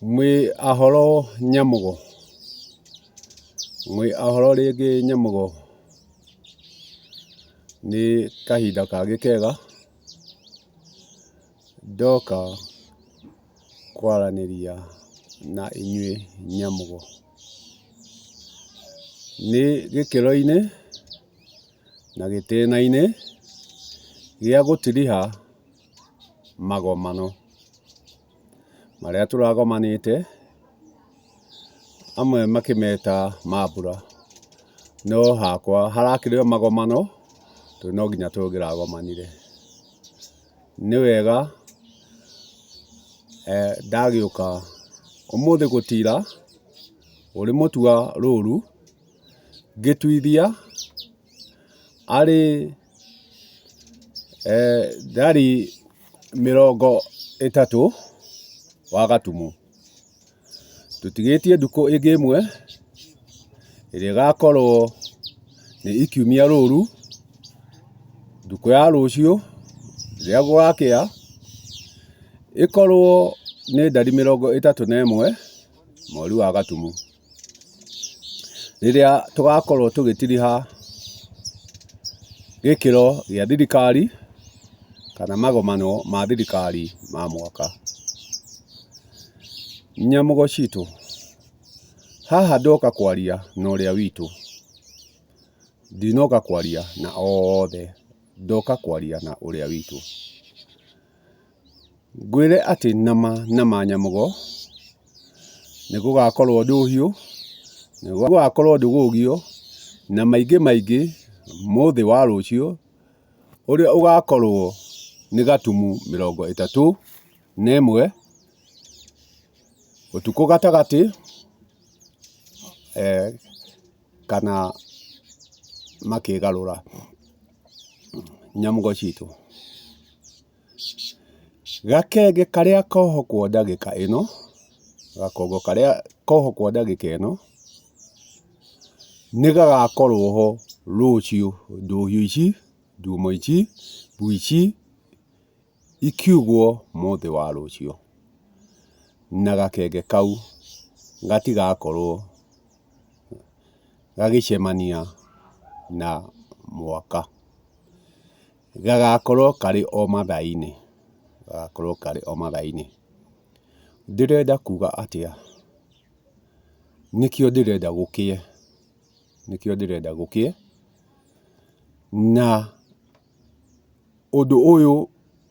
Mwĩ ahoro Nyamũgo? Mwĩ ahoro rĩngĩ Nyamũgo? Nĩ kahinda kangĩ kega ndoka kwaranĩria na inyuĩ Nyamũgo. Nĩ gĩkĩro-inĩ na gĩtĩna-inĩ gĩa gũtiriha magomano marĩa tũragomanĩte, amwe makĩmeta mambura, no hakwa harakĩrĩ o magomano tondũ no nginya tũngĩragomanire. Nĩ wega ndagĩũka ũmũthĩ gũtira ũrĩ mũtua rũru ngĩtuithia arĩ ndari 30 wa Gatumu. Tũtigĩtie ndukũ ĩngĩ ĩmwe ĩrĩa ĩgakorwo nĩ ikiumia rũru, ndukũ ya rũciũ rĩrĩa gũgakĩa, ĩkorwo nĩ ndari 31 mweri wa Gatumu. Rĩrĩa tũgakorwo tũgĩtiriha gĩkĩro gĩa thirikari kana magomano ma thirikari ma mwaka. Nyamũgo citũ, haha ndoka kwaria na ũrĩa witũ, ndinoka kwaria na othe, ndoka kwaria na ũrĩa witũ. Ngwĩre atĩ nama nama Nyamũgo, nĩ gũgakorwo ndũhiũ, nĩ gũgakorwo ndũgũgio, na maingĩ maingĩ mũthĩ wa rũciũ, ũrĩa ũgakorwo nĩ Gatumu 31, ũtukũ gatagatĩ kana makĩgarũra Nyamũgo citũ. Gakenge karĩa kohokwo ndagĩka ĩno, gakongo karĩa kohokwo ndagĩka ĩno, nĩ gagakorwo ho rũciũ ndũhiũ ici, ndumo ici, mbu ici ikiugwo mũthĩ wa rũciũ. Na gakenge kau gatigakorwo gagĩcemania na mwaka. Gagakorwo karĩ o mathaa-inĩ, gagakorwo karĩ o mathaa-inĩ. Ndĩrenda kuga atĩa? Nĩkĩo ndĩrenda gũkĩe, nĩkĩo ndĩrenda gũkĩe, na ũndũ ũyũ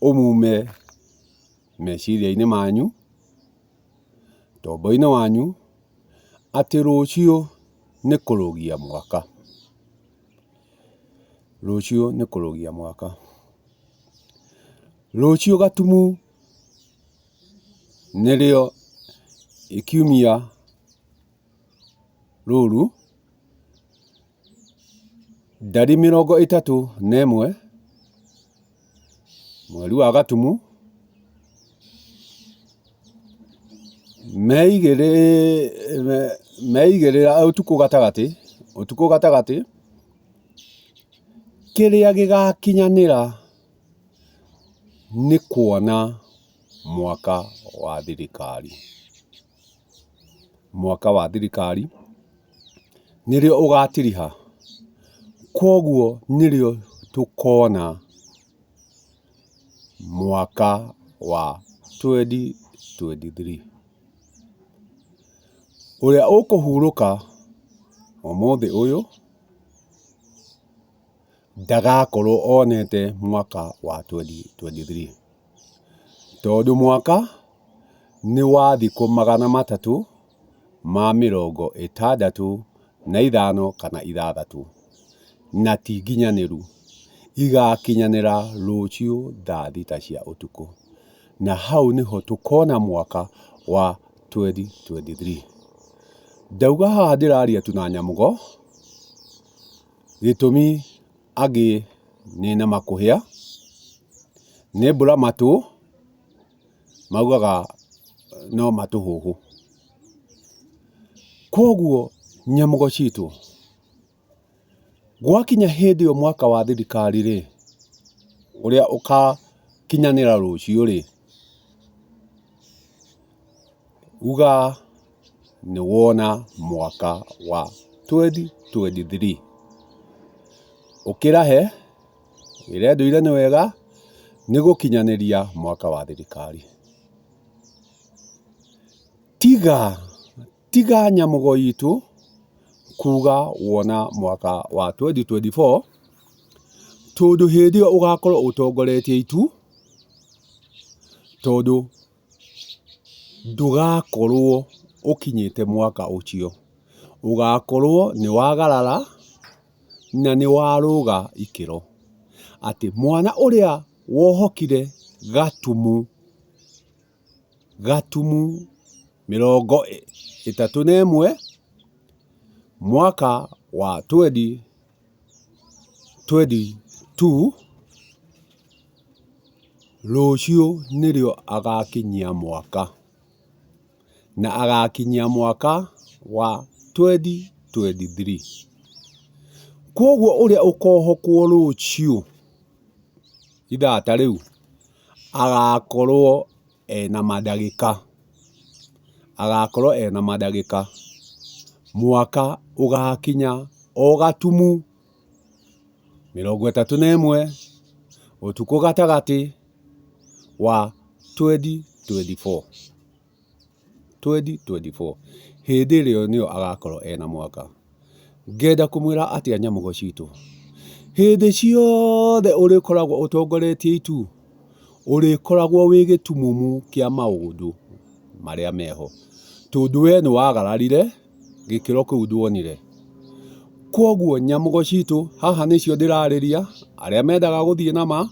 ũmume meciria-inĩ manyu, tombo-inĩ wanyu, atĩ rũciũ nĩ kũrũgia mwaka. Rũciũ nĩ kũrũgia mwaka. Rũciũ Gatumu nĩrĩo ikiumia rũru ndari 31 mweri wa Gatumu meigĩrĩra ũtukũ gatagatĩ, ũtukũ gatagatĩ, kĩrĩa gĩgakinyanĩra nĩ kuona mwaka wa thirikari. Mwaka wa thirikari nĩrĩo ũgatiriha, koguo nĩrĩo tũkona mwaka wa 2023. Ũrĩa ũkũhurũka ũmũthĩ ũyũ ndagakorwo onete mwaka wa 2023, tondũ mwaka nĩ wa thikũ 365 kana 6, na ti nginyanĩru, igakinyanĩra rũciũ thaa 6 cia ũtukũ, na hau nĩho tũkona mwaka wa 2023. Ndauga haha ndĩraria tu na Nyamũgo, gĩtũmi angĩ nĩ nama kũhĩa, nĩ mbura matũ, maugaga no matũhũhũ. Koguo Nyamũgo citũ, gwakinya hĩndĩ ĩyo mwaka wa thirikari rĩ, ũrĩa ũgakinyanĩra rũciũ rĩ, Uga nĩ wona mwaka wa 2023. Ũkĩrahe, wĩre ndũire nĩ wega, nĩ gũkinyanĩria mwaka wa thirikari. Tiga, tiga nyamũgo itũ kuga wona mwaka wa 2024, tondũ hĩndĩ ĩyo ũgakorwo ũtongoretie itu, tondũ ndũgakorwo ũkinyĩte mwaka ũcio. Ũgakorwo nĩ wagarara na nĩ warũga ikĩro. Atĩ mwana ũrĩa wohokire gatumu, gatumu 31 mwaka wa 2022, rũciũ nĩrĩo agakinyia mwaka, na agakinyia mwaka wa 2023. Kwoguo ũrĩa ũkohokwo rũciũ ithaa ta rĩu, agakorwo ena mandagĩka, agakorwo ena mandagĩka, mwaka ũgakinya o gatumu 31 ũtukũ gatagatĩ wa 2024. 2024 hĩndĩ ĩrĩa nĩyo agakorwo ena mwaka. Ngenda kũmwĩra atĩa nyamũgo citũ? Hĩndĩ ciothe ũrĩkoragwo ũtongoretie itu, ũrĩkoragwo wĩ gĩtumumu kĩa maũndũ marĩa meho, tondũ we nĩ wagararire gĩkĩro kĩu nduonire. Kwoguo nyamũgo citũ, haha nĩcio ndĩrarĩria, arĩa mendaga gũthiĩ na ma,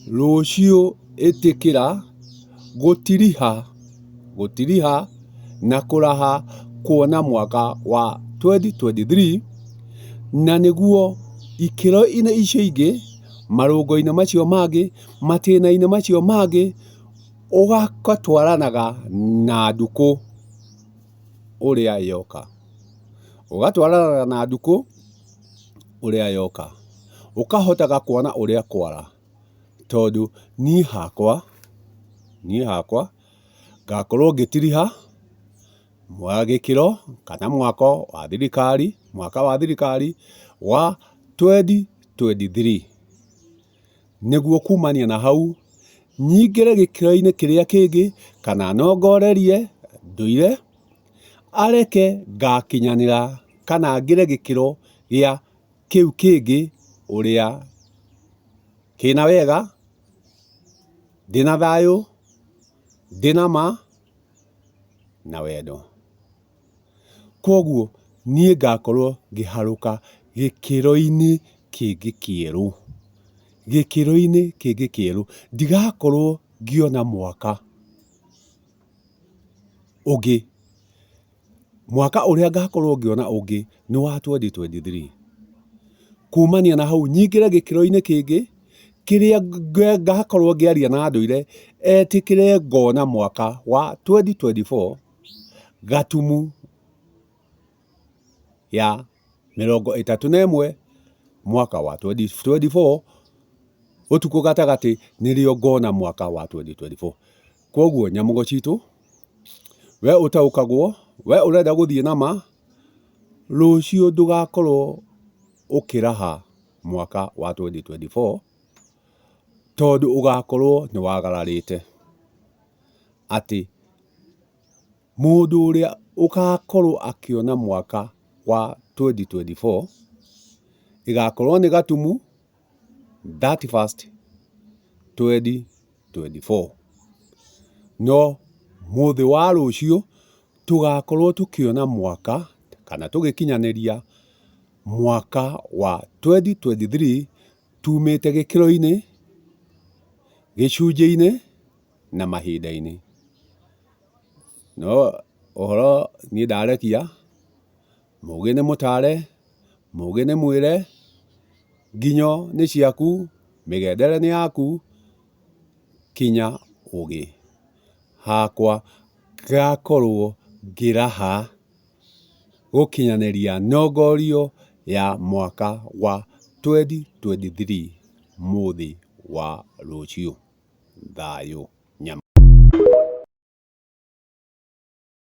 rũciũ ĩtĩkĩra gũtiriha, gũtiriha na kũraha kuona mwaka wa 2023, na nĩguo ikĩro-inĩ icio ingĩ, marũngo-inĩ macio mangĩ, matĩna-inĩ macio mangĩ, ũgatwaranaga na ndukũ ũrĩa yoka. Ũgatwaranaga na ndukũ ũrĩa yoka. Ũkahotaga kuona ũrĩa kwara, tondũ niĩ hakwa, niĩ hakwa, ngakorwo ngĩtiriha gĩkĩro kana mwako wa thirikari, mwaka wa thirikari wa 2023. Nĩguo kumania na hau, nyingĩre gĩkĩro-inĩ kĩrĩa kĩngĩ, kana nongorerie ndũire, areke ngakinyanĩra kana ngĩre gĩkĩro gĩa kĩu kĩngĩ ũrĩa kĩna wega, ndĩna thayũ, ndĩna ma na wendo. Kwoguo niĩ ngakorwo ngĩharũka gĩkĩro-inĩ kĩngĩ kĩerũ, gĩkĩro-inĩ kĩngĩ kĩerũ, ndigakorwo ngĩona mwaka ũngĩ. Mwaka ũrĩa ngakorwo ngĩona ũngĩ nĩ wa 2023. Kumania na hau nyingĩre gĩkĩro-inĩ kĩngĩ kĩrĩa ngakorwo ngĩaria na ndũire etĩkĩre ngona mwaka wa 2024 gatumu ya 31 mwaka wa 2024 ũtukũ gatagatĩ nĩrĩo ngona mwaka wa 2024. Kwoguo nyamũgo citũ, we ũtaũkagwo, we ũrenda gũthiĩ na ma, rũciũ ndũgakorwo ũkĩraha mwaka wa 2024, tondũ ũgakorwo nĩ wagararĩte atĩ mũndũ ũrĩa ũgakorwo akĩona mwaka wa 2024, ĩgakorwo nĩ gatumu 31st 2024. No mũthĩ wa rũciũ tũgakorwo tũkĩona mwaka kana tũgĩkinyanĩria mwaka wa 2023 tumĩte gĩkĩro-inĩ, gĩcunjĩ-inĩ na mahinda-inĩ. No ũhoro niĩ ndarekia, mũgĩ nĩ mũtare, mũgĩ nĩ mwĩre, nginyo nĩ ciaku, mĩgendere nĩ yaku, kinya ũgĩ. Hakwa ngakorwo ngĩraha gũkinyanĩria nongorio ya mwaka wa 2023 mũthĩ wa rũciũ. Thayũ.